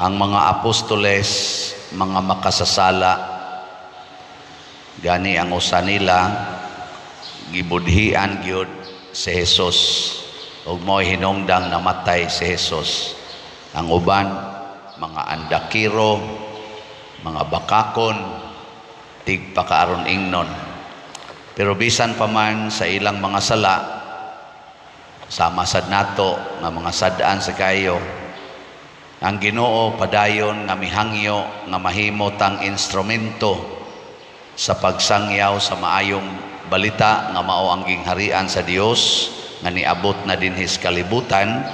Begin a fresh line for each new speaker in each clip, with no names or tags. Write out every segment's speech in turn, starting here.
Ang mga apostoles, mga makasasala, gani ang usa nila gibudhian gyud si Jesus ug mo'y hinungdang namatay si Jesus. Ang uban, mga andakiro, mga bakakon, tigpakaaron ingnon. Pero bisan pa man sa ilang mga sala, sama sad nato nga mga sad-an sa kayo, ang Ginoo padayon nga mihangyo nga mahimo tang instrumento sa pagsangyaw sa maayong balita nga mao ang gingharian sa Dios nga niabot na dinhi sa kalibutan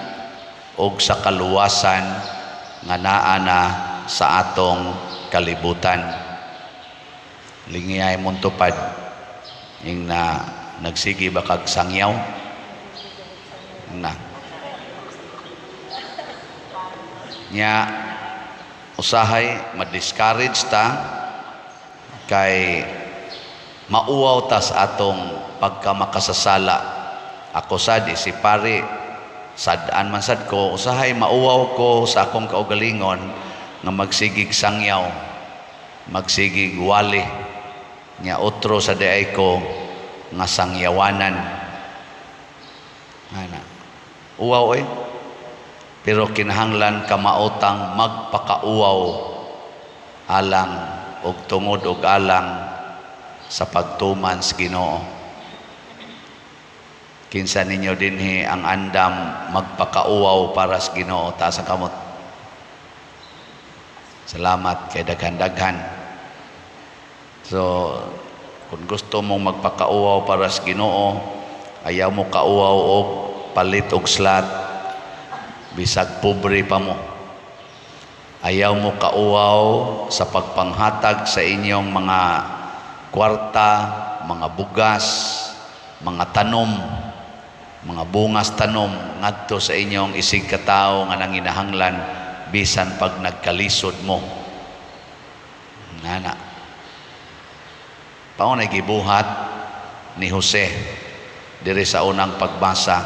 ug sa kaluwasan nga naa na sa atong kalibutan. Lingiyay mong tupad ing na nagsige ba kag sangyaw na nya usahay ma-discourage ta kay mauwaw ta sa atong pagkamakasasala. Ako sad, si pare, sad-an man sad ko, usahay mauwaw ko sa akong kaugalingon nga magsigig sangyaw, magsigig wali nya, otro sa diay ko nga sangyawanan ana, uwaw eh. Pero kinahanglan kamaotang magpakauwaw alang og tungod og alang sa pagtuman sa Ginoo. Kinsa ninyo dinhi ang andam magpakauwaw para sa Ginoo? Taas ang kamot. Salamat kay daghan-daghan. So, kung gusto mong magpakauwaw para sa Ginoo, ayaw mo kauwaw og palit og slot bisag pobre pa mo. Ayaw mo kauwaw sa pagpanghatag sa inyong mga kwarta, mga bugas, mga tanom, mga bungas tanom ngadto sa inyong isig katawo nga nanginahanglan bisan pag nagkalisod mo. Nana. Paunay gibuhat ni Jose diri sa unang pagbasa.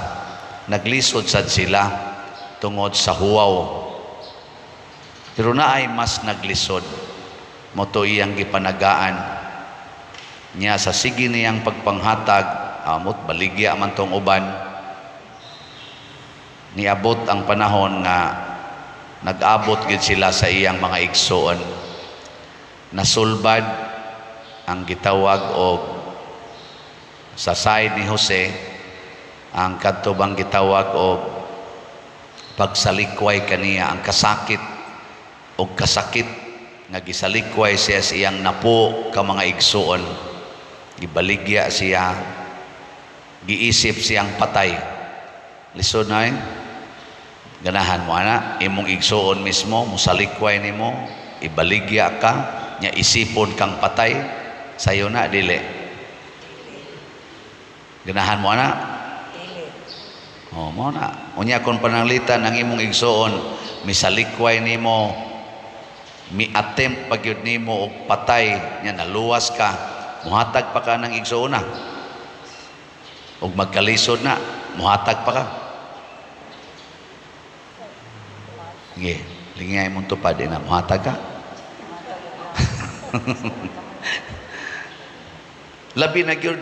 Naglisod sad sila tungod sa huwaw. Pero naay mas naglisod. Mao to iyang gipanagaan. Nya sa sige niyang pagpanghatag, amot baligya man tong uban. Niabot ang panahon nga nag-abot gid sila sa iyang mga igsoon. Nasulbad ang gitawag og sa side ni Jose ang kadto bang gitawag og pagsalikway kaniya, ang kasakit og kasakit nga gisalikway siya sa iyang napo ka mga igsoon. Gibaligya siya, giisip siyang patay. Lisod na eh. Ganahan mo ana, imong igsoon mismo musalikway nimo, ibaligya ka nya, isipon kang patay? Sayo na dili. Ganahan mo ana?
Dili.
Oh, mo na. Unya kon pananglitan ang imong igsoon misalikway nimo, mi-attempt pa gyud nimo og patay nya, naluwas ka, muhatag pa ka ng igsoon na? Og magkalisod na, muhatag pa ka? Sige, lingay mong tupad na, muhatag ka? Labi na gyud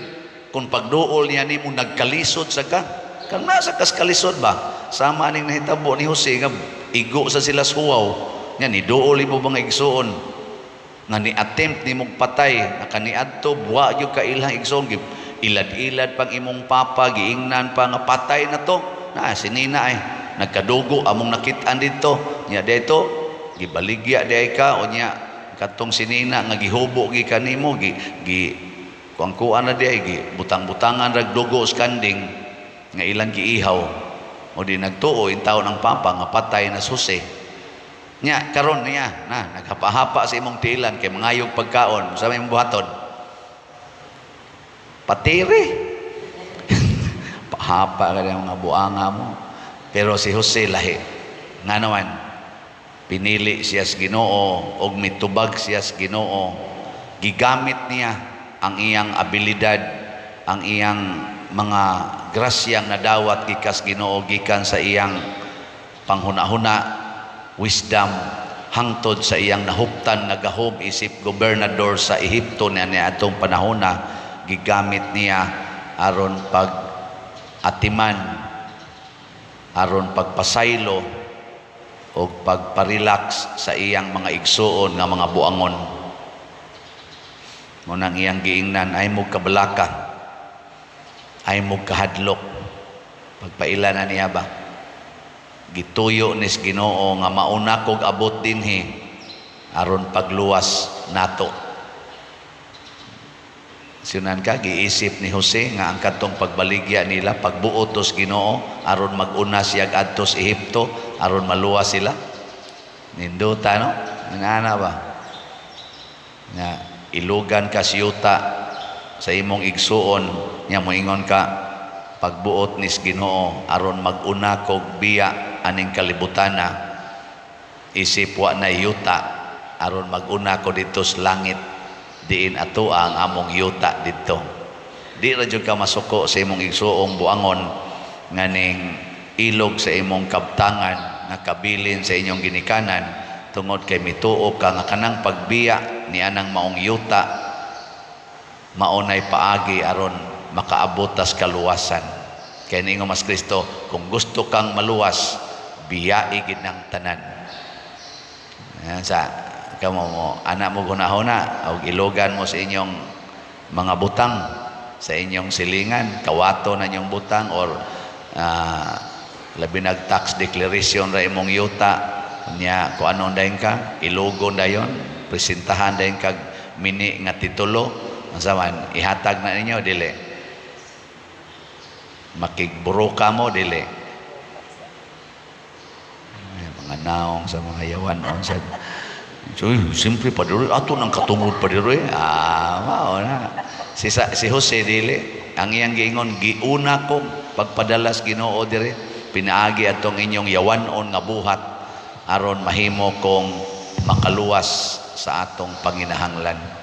kung pagduol niya nimo nagkalisod sa ka. Kang nasa kas kalisod ba? Sama ning nahitabo ni Jose nga igo sa sila sa huwaw. Nya ni duol imo mga igsoon nga ni attempt nimo patay, nakaniadto buwa gyud ka ilang igsoon, ilad-ilad pang imong papa, giingnan pa nga patay na to. Na sinina ay nagkadugo among nakit-an didto. Nya dito gibaligya diay ka, unya katong sinina nga gihubo gi kanimo, gi gi kuang-kuan na diay, gi butang-butangan rag dugo sa kanding nga ilang giihaw, o di nagtuo in taon ang papa nga patay na susi. Nya karon niya na naghapa-hapa sa imong tilan kay mangayog pagkaon, sa may buhaton? Patiri. Pahapa ka ng mga buanga mo. Pero si Jose lahi. Nga naman, pinili siya sa Ginoo og mitubag siya sa Ginoo. Gigamit niya ang iyang abilidad, ang iyang mga grasyang nadawat gikas Ginoo gikan sa iyang panghuna-huna, wisdom. Hangtod sa iyang nahuptan nga gahom isip gobernador sa Ehipto niya niadtong panahona, gigamit niya aron pag atiman, aron pagpasaylo o pagparelax sa iyang mga igsuon nga mga buangon. Mao nang iyang giingnan, "Ay mo kabalaka, ay mo kahadlok." Pagpaila na niya ba, gituyo nis Ginoo nga mauna kog abot dinhi aron pagluwas nato. Sinunan ka, giisip ni Jose nga ang kadtong pagbaligya nila, pagbuot tos Ginoo aron mag-una siya adto sa Ehipto aron maluwas sila. Nindota, no? Ngana ba? Nga ilugan ka siyuta sa imong igsuon nya moingon ka, "Pagbuot nis Ginoo aron mag-una kog biya aning kalibutana isip wa na yuta, aron mag-una ko didto sa langit diin ato ang among yuta didto." Di ra jud ka masuko sa imong igsuong buangon nganing ilog sa imong kabtangan nga kabilin sa inyong ginikanan, tungod kay mituo ka nga kanang pagbiya ni anang maong yuta mao nay paagi aron makaabot tas kaluwasan. Kay niingon mas Kristo, kung gusto kang maluwas, biyai gid ng tanan. Yan sa kamo mo anak mo gunahona og ilugan mo sa inyong mga butang sa inyong silingan, kawato na inyong butang or labi nag tax declaration ra imong yuta nya, kung anong dayon ka ilugon, dayon presentahan dayon kag mini nga titulo. Unsa man, ihatag na ninyo, dili? Makigburo ka mo, dili? Ay, mga naong sa mga yawan on sa. So, siyempre padiri ato nang katungod padiri. Ah, mao na. Si Jose dili, ang iyang giingon, "Giuna ko pagpadalas Ginoo diri pinaagi atong inyong yawanon nga buhat aron mahimo kong makaluwas sa atong panginahanglan."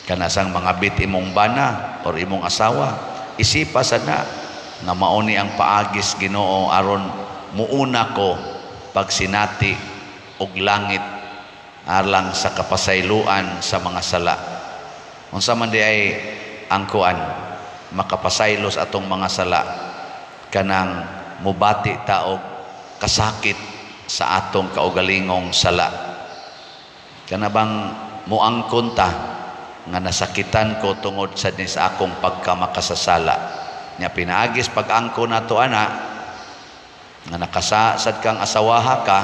Kanasang mga bit imong bana or imong asawa, isipa sad na nga mao ni ang paagis Ginoo aron muuna ko pagsinati og langit alang sa kapasayloan sa mga sala. Unsa man di ay ang kuan makapasaylo sa atong mga sala? Kanang mubati ta og kasakit sa atong kaugalingong sala. Kana bang muangkon ta nga nasakitan ko tungod sa ni sa akong pagkamakasasala. Nya pinaagis pag-angkon nato ana nga nakasasad kang asawaha ka,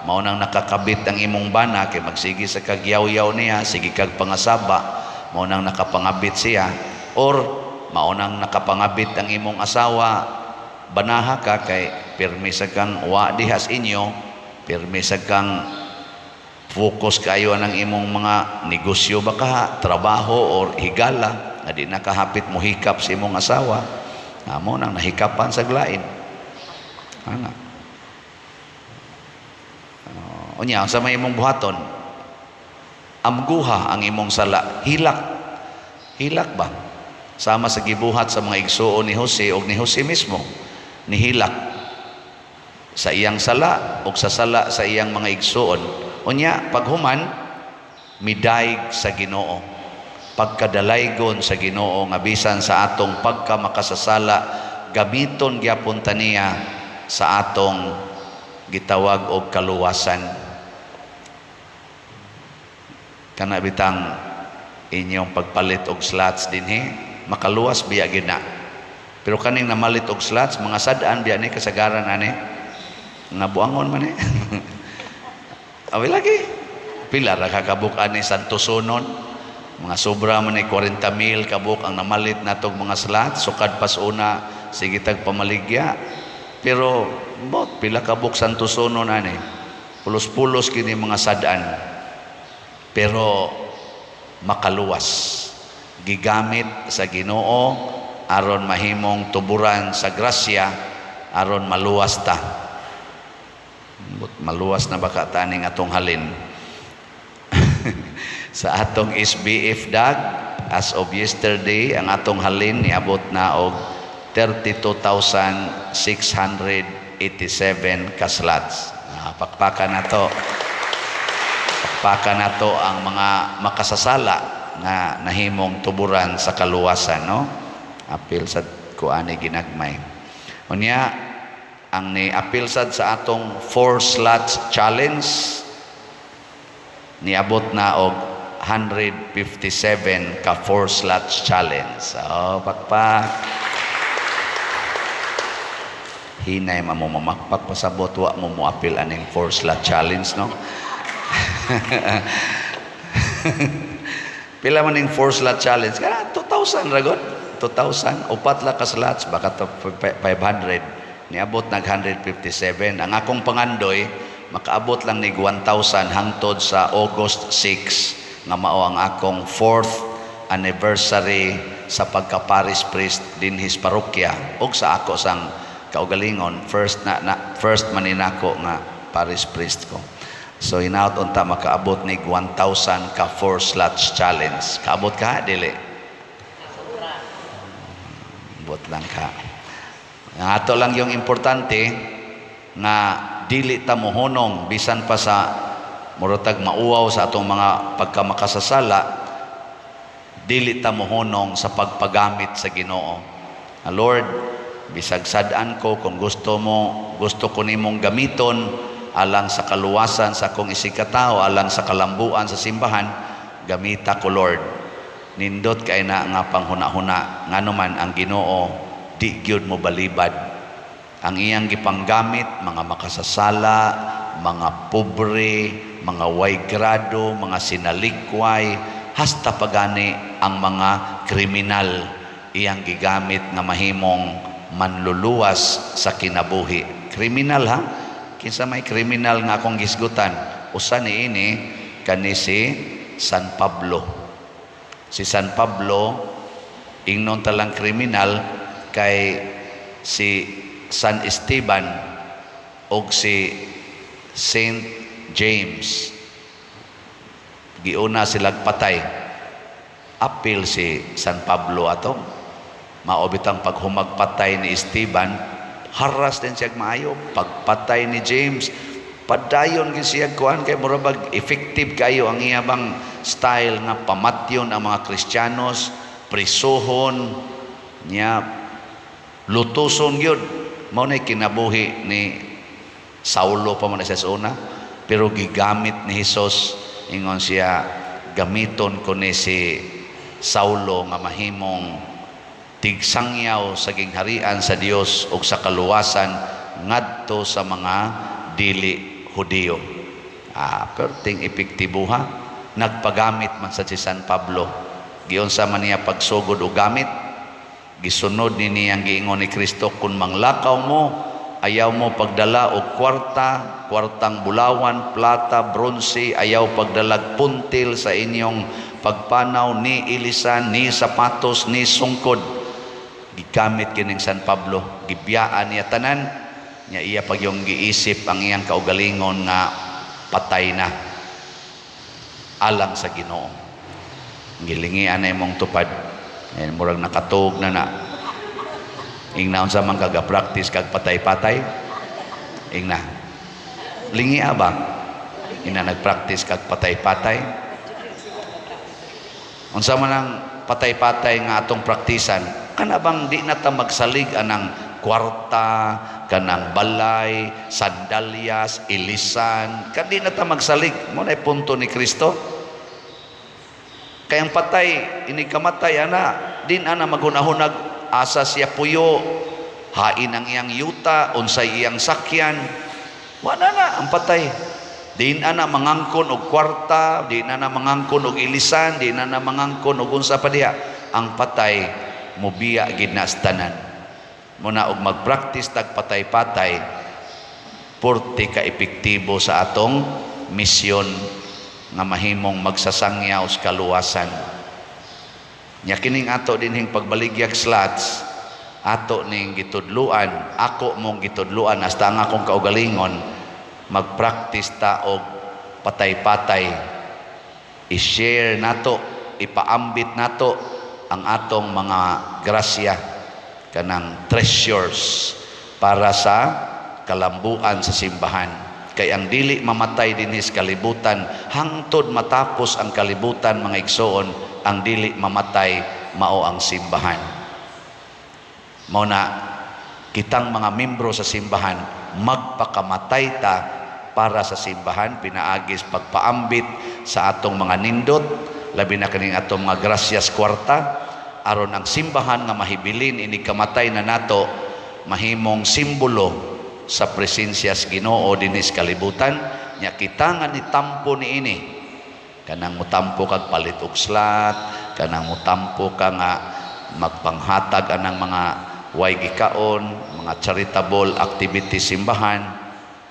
mao nang nakakabit ang imong bana kay magsige sa kagyaw-yaw niya, sige kag pangasaba, mao nang nakapangabit siya, or mao nang nakapangabit ang imong asawa, banaha ka kay pirmi sa kang wa dihas inyo, pirmi sa kang focus kayo ng imong mga negosyo ba ka, trabaho or higala nga di nakahapit mo hikap sa imong asawa, amo nang nahikapan sa glain ana. Unya, sa may imong buhaton, amguha ang imong sala, hilak. Hilak ba? Sama sa gibuhat sa mga igsuon ni Jose o ni Jose mismo, nihilak sa iyang sala o sa sala sa iyang mga igsuon. Unya, paghuman, midayg sa Ginoo. Pagkadalaygon sa Ginoo nga bisan sa atong pagkamakasasala, gamiton gyapon ta niya sa atong gitawag og kaluwasan. Kana bitang inyong pagpalit og slots dinhi, makaluwas biya gina. Pero kaning namalit og slots, mga sad-an biya ni kasagaran ani nga buangon man ni. Awi lagi pila ra kakabuk ani Santosonon? Mga sobra man ni 40 mil kabuk ang namalit natog mga slots sukad pas una sige tag pamaligya. Pero bot pila kabuk Santosonon ani? Pulos-pulos kini mga sad-an, pero makaluwas, gigamit sa Ginoo aron mahimong tuburan sa grasya aron maluwas ta. Maluwas na baka taning atong halin sa atong SBF dag? As of yesterday, ang atong halin niabot na og 32,687 ka slots. Ah, pakpakan nato. Pakpakan nato ang mga makasasala nga nahimong tuburan sa kaluwasan, no? Apil sad ko ani ginagmay. Unya, ang ni apil sad sa atong four slots challenge, niabot na og 157 ka four slots challenge. So, pakpak. Hinay mo mamakpak, pasabot wa mo moapil aning four slot challenge, no? Pila man ning four slot challenge? Kana 2,000 ra gud. 2,000, upat la ka slots, baka to 500. Niabot nag 157. Ang akong pangandoy, makaabot lang nig 1,000 hangtod sa August 6 nga mao ang akong fourth anniversary sa pagka-parish priest dinhis parokya ug sa ako sang kaugalingon, first na first man ni nako nga parish priest ko. So hinaut unta makaabot nig 1,000 ka four slots challenge. Kaabot ka dili? Abot lang ka. Ang ato lang yung importante nga dili ta mohunong bisan pa sa muratag mauwaw sa atong mga pagkamakasasala, dili ta mohunong sa pagpagamit sa Ginoo. Ah, Lord, bisag sad-an ko, kung gusto mo, gusto ko nimong gamiton alang sa kaluwasan sa akong isigkatao, alang sa kalambuan sa simbahan, gamita ko, Lord. Nindot kay na nga panghuna-huna, ngano man ang Ginoo di gyud mo balibad. Ang iyang gipanggamit mga makasasala, mga pobre, mga way grado, mga sinalikway, hasta pagani ang mga kriminal iyang gigamit nga mahimong manluluwas sa kinabuhi. Kriminal ha? Kinsa may kriminal nga akong gisgutan? Usa ni ini kani si San Pablo. Si San Pablo, ingnon talang kriminal kay si San Esteban og si Saint James giuna silag patay. Apil si San Pablo ato. Mao bitang paghumagpatay ni Esteban, haras din siya maayo. Pagpatay ni James, padayon gid siya kuan kay mura bag effective kayo ang iya bang style nga pamatyon ang mga Kristiyanos, prisuhon niya, lutuson gyud. Mao nay kinabuhi ni Saulo pa man sa una, pero gigamit ni Hesus. Ingon siya, "Gamiton ko ni si Saulo nga mahimong tigsangyaw sa gingharian sa Dios ug sa kaluwasan ngadto sa mga dili Hudiyo." Ah, perting epektibo ha. Nagpagamit man sa si San Pablo. Giunsa man niya pagsugod og gamit? Gisunod ni niyang giingon ni Kristo, "Kung manglakaw mo, ayaw mo pagdala og kwarta, kwartang bulawan, plata, bronse, ayaw pagdalag puntil sa inyong pagpanaw, ni ilisan, ni sapatos, ni sungkod." Gigamit kining San Pablo, gibiyaan niya tanan niya, iya pag yung giisip ang iyang kaugalingon nga patay na alang sa Ginoo. Gilingian na imong tupad. Eh, murag nakatuog na na. Ingna, unsa man kaga practice kag patay-patay? Ingna. Lingia ba? Ingna, nagpractice kag patay-patay? Unsa man ang patay-patay nga atong praktisan? Kana bang di na ta magsalig anang kwarta, kanang balay, sandalyas, ilisan, kan di na ta magsalig. Mao na punto ni Kristo. Kaya ang patay, ini kamatay ana, din ana maghunahunag asa siya puyo, hain ang iyang yuta, unsay iyang sakyan. Wala na ang patay. Di na na mangangkon og kwarta, di na na mangangkon og ilisan, di na na mangangkon og unsa pa diha. Ang patay mubiya gid na sa tanan. Muna og magpractice tag patay-patay, purte ka epektibo sa atong misyon nga mahimong magsasangyaw sa kaluwasan. Nya kining ato dinhing pagbaligyag slots, ato ning gitudluan, ako mong gitudluan hasta ang akong kaugalingon, magpractice ta og patay-patay. I-share nato, ipaambit nato ang atong mga grasya, kanang treasures para sa kalambuan sa simbahan. Kay ang dili mamatay dinhi sa kalibutan hangtod matapos ang kalibutan, mga igsoon, ang dili mamatay mao ang simbahan. Mao na kitang mga membro sa simbahan, magpakamatay ta para sa simbahan pinaagis pagpaambit sa atong mga nindot, labi na kaning atong mga grasyas kwarta, aron ang simbahan nga mahibilin inig kamatay na nato mahimong simbolo sa presensya sa Ginoo dinhi sa kalibutan. Nya kita nga nitampo niini, kanang mutampo kag palit og slot, kanang mutampo ka nga magpanghatag anang mga way gikaon, mga charitable activities simbahan,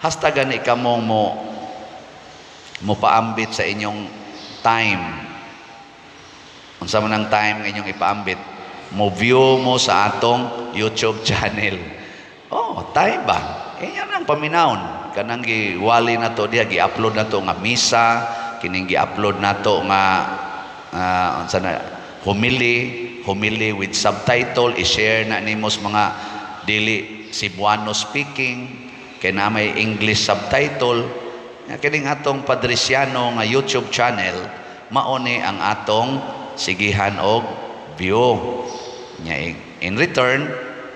hasta gani kamong mo mopaambit sa inyong time. Unsa man ang time nga inyong ipaambit? Mo view mo sa atong YouTube channel. Oh, time ba? Eh, yan ang paminawon. Kanang giwali na to diha, gi-upload na to nga misa, kining gi-upload na to nga unsa na, homily, homily with subtitle, i-share na nimo sa mga dili Cebuano speaking, kay na may English subtitle. Nga kining atong Padriciano nga YouTube channel, mao ni ang atong sigihan og view. Nya in return,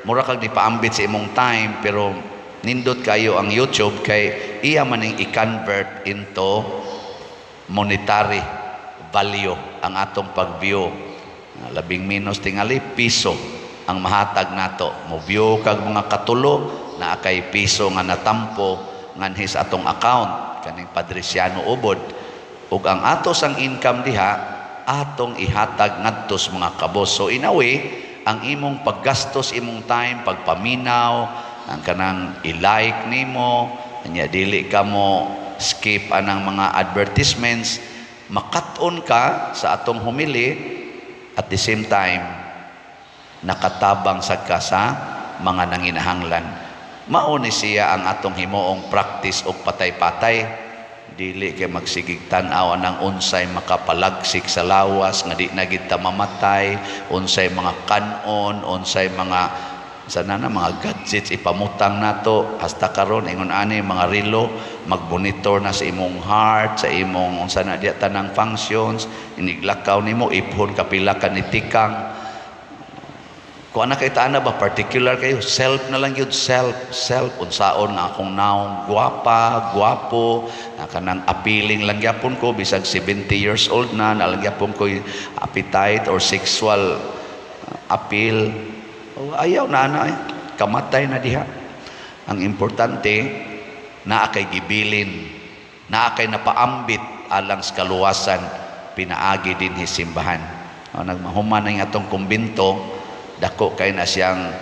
mura kag nipaambit sa imong time, pero nindot kayo ang YouTube kay iya maning i-convert into monetary value ang atong pag-view. Labing minus tingali piso ang mahatag nato. Mo view kag mga katulo, naa kay piso nga natampo nganhi sa atong account kaning Padriciano Ubod. Ug ang ato sang income diha atong ihatag ngadto sa mga kabos. So in a way, ang imong paggastos imong time, pagpaminaw, ang kanang i-like nimo, anya dili ka mo skip anang mga advertisements, makat-on ka sa atong homily, at the same time nakatabang sad ka sa mga nanginahanglan. Mao ni siya ang atong himuong practice og patay-patay. Dili kay magsigig tan-aw anang unsay makapalagsik sa lawas nga di na gid ta mamatay, unsay mga kanon, unsay mga sana na mga gadgets ipamutang nato. Hasta karon ingon ani mga relo, magmonitor na sa imong heart, sa imong unsa na diya tanang functions. Iniglakaw nimo, iphon kapila ka ni tikang. Kung ana kay taana ba, particular kayo, self na lang yun, self, self, unsaon nga akong naong, guwapa, guwapo, na kanang appealing lang gyapon ko, bisag 70 years old na, na lang gyapon ko appetite or sexual appeal. O, ayaw na na, eh. Kamatay na diha. Ang importante, naa kay gibilin, naa kay napaambit alang sa kaluwasan, pinaagi dinhi simbahan. O, nagmahuman na atong kumbinto, dako kay na siyang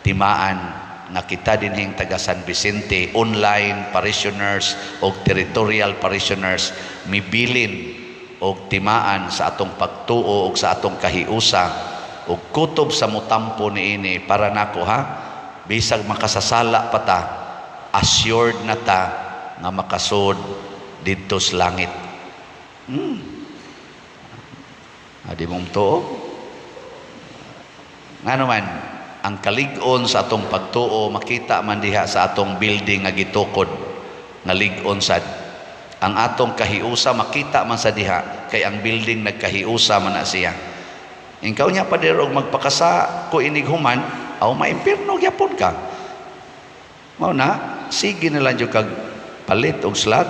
timaan nga kita dinhing taga San Vicente, online parishioners o territorial parishioners, mibilin og timaan sa atong pagtuo og sa atong kahiusa og kutob sa mutampo niini. Para nako ha, bisag makasasala pa ta, assured na ta nga makasud didto sa langit. Adi mong tuo. Ngano man, ang kalig-on sa atong pagtuo makita man diha sa atong building nga gitukod nga lig-on sad. Ang atong kahiusa makita man sa diha kay ang building nagkahiusa man na siya. Ikaw niya pader og magpakasa ko inig human, aw maimpirno gyapon ka. Mao na, sige na lang jud kag palit og slot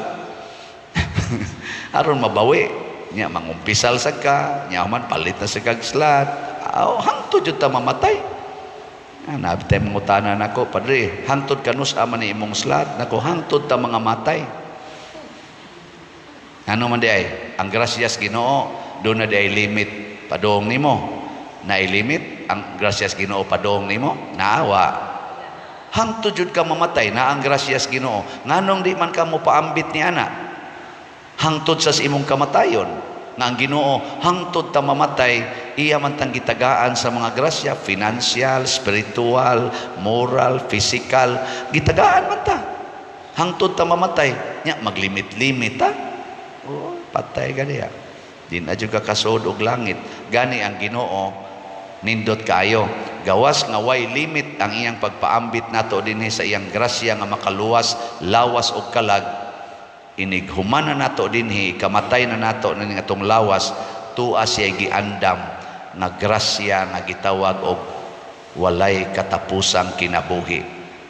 aron mabawi. Nya mangumpisal sa ka, nya man palit na sa kag slot. Aw hangtod jud ta mamatay. Ah, nabi tayo mangutana nako, "Padre, hangtod kanus-a man ni imong slot?" Nako, hangtod ta mga matay. Ano man di ay, ang grasyas Ginoo, duna di ay limit padong nimo? Na limit ang grasyas Ginoo padong nimo? Naawa. Hangtod jud ka mamatay na ang grasyas Ginoo. Nganong di man ka mo paambit ni ana? Hangtod sa imong kamatayon nga ang Ginoo hangtod ta mamatay iya man tang gitagaan sa mga grasya, financial, spiritual, moral, physical, gitagaan man ta hangtod ta mamatay. Nya maglimit-limit ta, oh, patay ka diha, di na jud ka kasud og langit. Gani ang Ginoo Nindot kaayo. Gawas nga way limit ang iyang pagpaambit nato dinhi sa iyang grasya nga makaluwas lawas og kalag, inig humana nato dinhi, kamatay na nato ning atong lawas, tua siya giandam nga grasya nga gitawag og walay katapusang kinabuhi,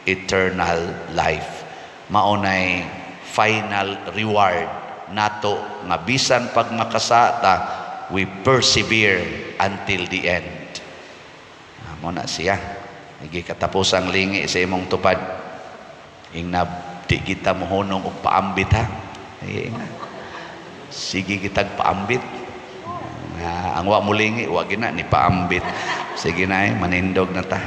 eternal life. Mao nay final reward nato nga bisan pag makasata, we persevere until the end. Ah, mao na siya. Igi katapusang lingi sa imong tupad. Ingna di kita mohunong og paambit, ha. Sige na. Sige kitag paambit. Ah, ang wa mo lingi, wa gina ni paambit. Sige na eh, manindog na ta.